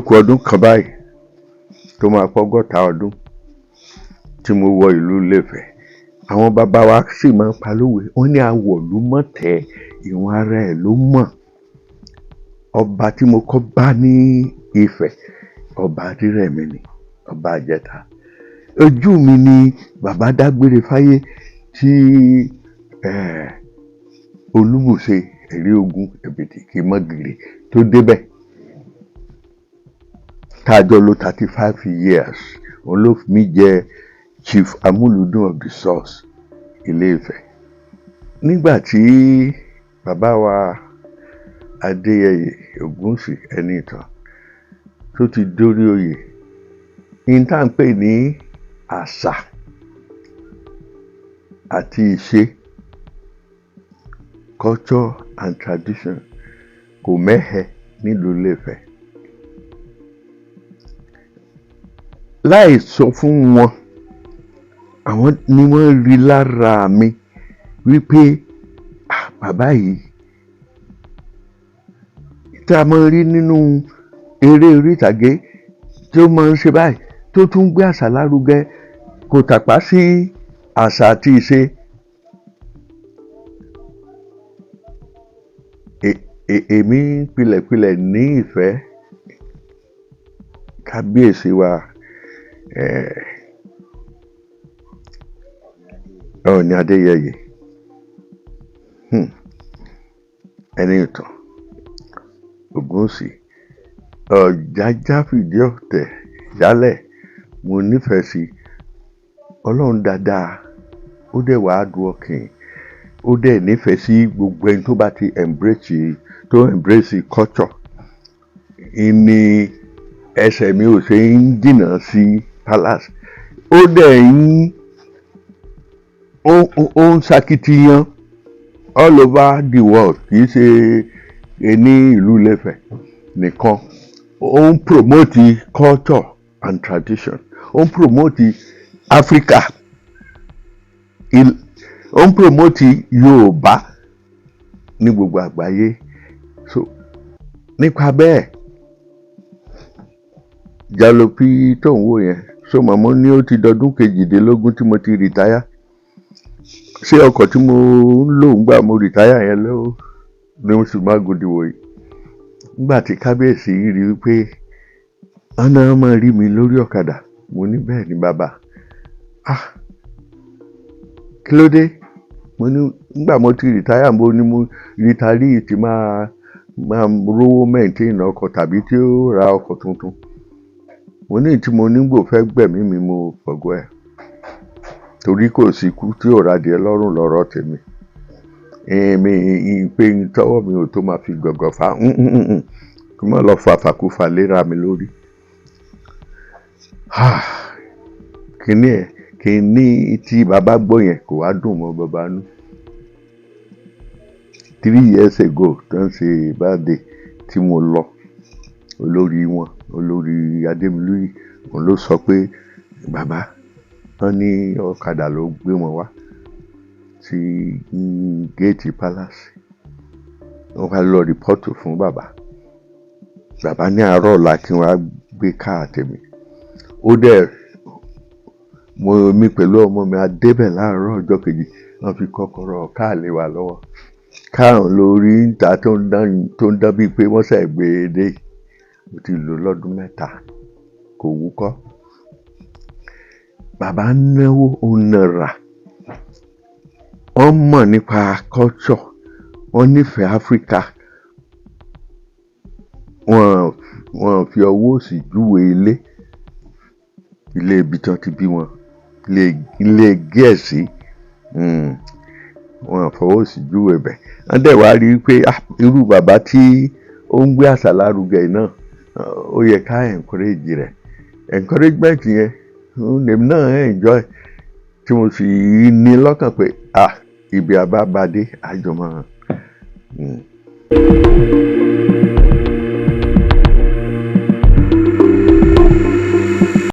Ó kù ọdún kan báyìí tó máa pọ́gọ́ta ọdún tí mo wọ ìlú Ilé-Ifẹ̀. Àwọn bàbá wa sì máa ń pa lówe, wọ́n ní awọ̀lú mọ̀tẹ́, ìwọ̀n ara ẹ̀ ló mọ̀. Ọba tí mo kọ́ bá ní Ifẹ̀, Ọba Adérẹ̀mí ni, ọba Ìjẹta. Ojú mi ni bàbá dágbére fáyé tí Olúbùṣe Ẹ̀rí Ogun Ẹ̀bìtì kì í mọ́gìrì tó débẹ̀. Tá a jọ lò 35 years, òun ló fi mí jẹ Chief Amúlùúdùn of the Source, Ilé-Ifẹ̀. Nígbà tí bàbá wa Adéyẹyè Ògúnwùsì Ẹniìtàn tó ti dórí oyè, n tá à ń pè ní àṣà àti ìṣe, culture and tradition, kò mẹ́hẹ nílùú Ilé-Ifẹ̀. Láì sọ fún wọn, àwọn ni wọ́n rí lára mi wípé, ah, bàbá yìí tí a máa ń rí nínú eré orí ìtàgé tí ó máa ń ṣe báyìí, tó tún gbé àṣà lárugẹ, kò tàpá sí àṣà àti ìṣe. Èmi pilẹ̀pilẹ̀ ní ìfẹ́ kábíyèsí wa, Ọọ̀ni Adéyẹyè, Ẹniìtàn Ògúnwùsì, Ọ̀jájá fìdí ọ̀tẹ̀ jálẹ̀. Mo nífẹ̀ẹ́ sí Ọlọ́run dáadáa, ó dẹ̀ wá hardworking, ó dẹ̀ nífẹ̀ẹ́ sí gbogbo ẹni tó bá ti embrace, tó embrace culture. Ìní ẹsẹ̀ mi ò ṣe ń jìnnà sí palace. Ó dẹ̀ ń ó ń ṣakitiyan all over the world, kì í ṣe ní ìlú Ilé-Ifẹ̀ nìkan. Ó ń promote culture and tradition, ó ń promote Africa, ó ń promote Yorùbá ní gbogbo àgbáyé. So nípa bẹ́ẹ̀, Jalopy tó ń wò yẹn, so màmá ní ó ti dọdún 18 tí mo ti retire. Ṣé ọkọ̀ tí mo ń lò ńgbà mo retire yẹn ló ní oṣù mágùn dìwò yìí? Nígbà tí kábíyèsí rí i pé ọ̀nà máa rí mi lórí ọ̀kadà, mo ní bẹ́ẹ̀ ni bàbá. Ah, kí ló dé? Mo ní nígbà mo ti retire, mo ní mo retire tí máa máa rówó maintain ọkọ̀ tàbí tí ó ra ọkọ̀ tuntun. Mo ní tí mo nígbò fẹ́ gbẹ̀mí mi, mo fọ̀gọ́ ẹ̀ torí kò sí ikú tí ò radìẹ lọ́rùn lọ́rọ̀ tèmi. Èmi pé tọwọ́ mi ò tó máa fi gọ̀gọ̀ fà, kí n má lọ fà fàkúfà léra mi lórí. Kíní ẹ̀, kíní tí bàbá gbọ́ yẹn kò wá dùn mọ́ bàbá nú. 3 years ago tó ń ṣe birthday tí mo lọ, olórí wọn, olórí Adémilúyì, òun ló sọ pé bàbá wọn ní ọ̀kadà ló gbé wọn wá sí géètì palace. Wọ́n wá lọ report fún bàbá. Bàbá ní àárọ̀ ọ̀la kí wọ́n á gbé káà tèmi. Ó dẹ̀ mo mi pẹ̀lú ọmọ mi a débẹ̀ láàárọ̀ ọjọ́ kejì, wọ́n fi kọ́kọ́rọ́ káà lé wa lọ́wọ́. Káà lórí ń ta tó ń dán bíi pé wọ́n ṣẹ̀ gbé e dé. Mo ti lò lọ́dún 3, kò wúkọ́. Bàbá náwó, ó nára. Wọ́n mọ̀ nípa culture, wọ́n nífẹ̀ẹ́ Áfríkà. Wọ́n fi ọwọ́ òsì júwe ilé, ilé ibi tí wọ́n ti bí wọn, ilé Gẹ̀ẹ́sì. Wọ́n fọwọ́ òsì júwe ibẹ̀. Wọ́n dẹ̀ wá rí i pé irú bàbá tí ó ń gbé àṣà lárugẹ náà, ó yẹ ká encourage rẹ̀. Encouragement yẹn, èmi náà enjoy, tí mo sì ní lọ́kàn pé, ah, ibi a bá ba dé, a jọ máa.